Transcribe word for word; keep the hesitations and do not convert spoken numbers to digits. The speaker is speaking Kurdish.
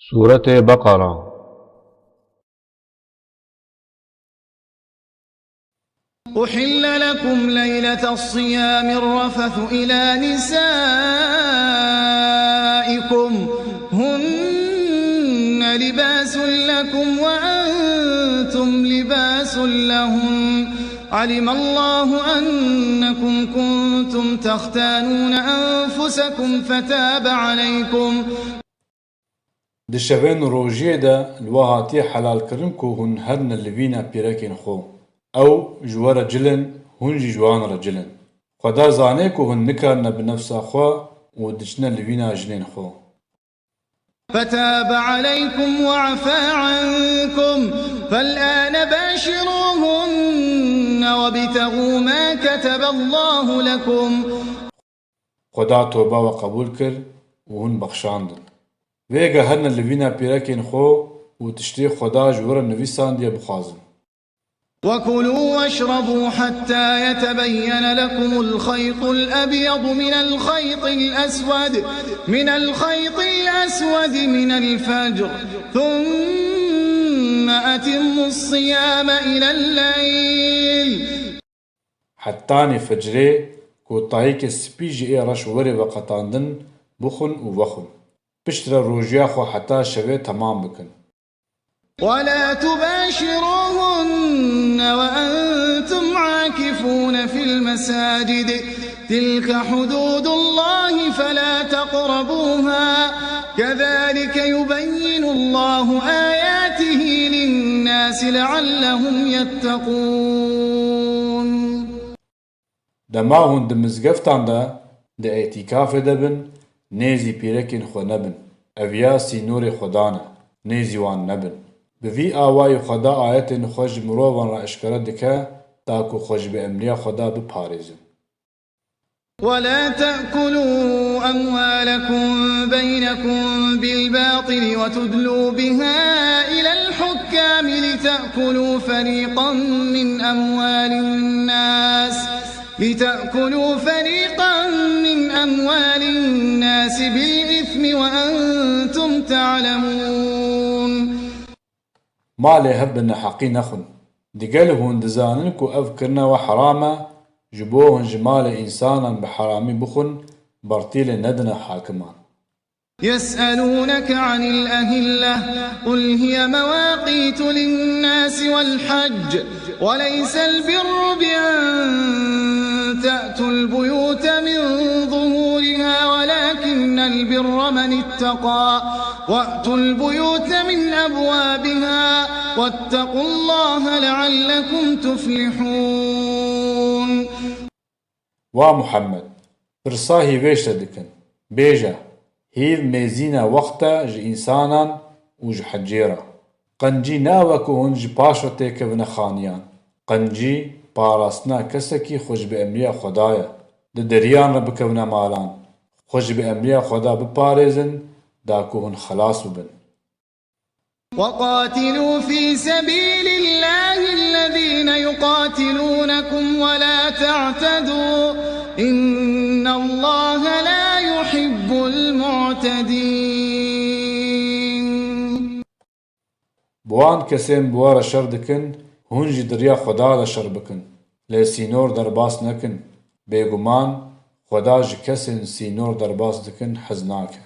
Sûretê Beqara. أحل لكم ليلة الصيام الرفث إلى نسائكم، هن لباس لكم وأنتم لباس لهن، علم الله أنكم كنتم تختانون أنفسكم فتاب عليكم. Di şevên rojiyê de li we hatiye helalkirin ku hûn herine livîna pîrekên xwe. Ew ji we re cil in, hûn jî ji wan re cil in. Xweda zanê ku hûn nikarine bi nefsa xwe û diçine livîna jinên xwe. فتاب عليكم وعفا عنكم، فالآن باشروهن وابتغوا ما كتب الله لكم. Xweda toba we qebûl kir û hûn bexşandin. Vêga herine livîna pîrekên xwe û tiştê Xweda ji we re nivîsandiye bixwazin. وكلوا واشربوا حتى يتبين لكم الخيط الأبيض من الخيط الأسود، من الخيط الأسود من الفجر، ثم أتموا الصيام إلى الليل. Hetanî fecrê ku tayîkê spî ji ê reş were veqetandin, bixwin û vexwin. Piştre rojiya xwe heta şevê temam bikin. ولا تباشروهن وأنتم عاكفون في المساجد، تلك حدود الله فلا تقربوها، كذلك يبين الله آياته للناس لعلهم يتقون. Dema hûn di mizgeftan de, di îtîkafê de bin, nêzî pîrekên xwe nebin. Ev ya sînorê Xweda ne, nêzî wan nebin. Bi vî awayî Xweda ayetên xwe ji mirovan re eşkere dike, ta ku xwe ji bêemriya Xweda biparêzin. ولا تأكلوا أموالكم بينكم بالباطل وتدلوا بها إلى الحكام لتأكلوا فريقا من أموال الناس، لتأكلوا فريقا من أموال الناس بالإثم وأنتم تعلمون. Malê hev bi neheqî nexwin. Digel hûn dizanin ku ev kirina we heram e, ji bo hûn ji malê însanan bi heramî bixwin, bertîlê nedine hakiman. يسألونك عن الأهلة، قل هي مواقيت للناس والحج، وليس البر بأن تأتوا البيوت من ظهورها، ولكن البر من اتقى، وأتوا البيوت من أبوابها، واتقوا الله لعلكم تفلحون. Wa Muhammed, pirsa hîvê ji te dikin. Bêje, hîv mêzîna wext e ji însanan û ji hecê re. Qencî ne ew e ku hûn ji paş ve têkevine xaniyan. Qencî parastina kesekî xwe ji bêemriya Xweda ye. Di deriyan re bikevine malan. Xwe ji bêemriya Xweda biparêzin, da ku hûn xelas bibin. وقاتلوا في سبيل الله الذين يقاتلونكم ولا تعتدوا، إن الله لا يحب المعتدين. Bi wan kesên bi we re şer dikin, hûn jî di riya Xweda de şer bikin. Lê sînor derbas nekin. Bêguman, Xweda ji kesên sînor derbas dikin hez nake.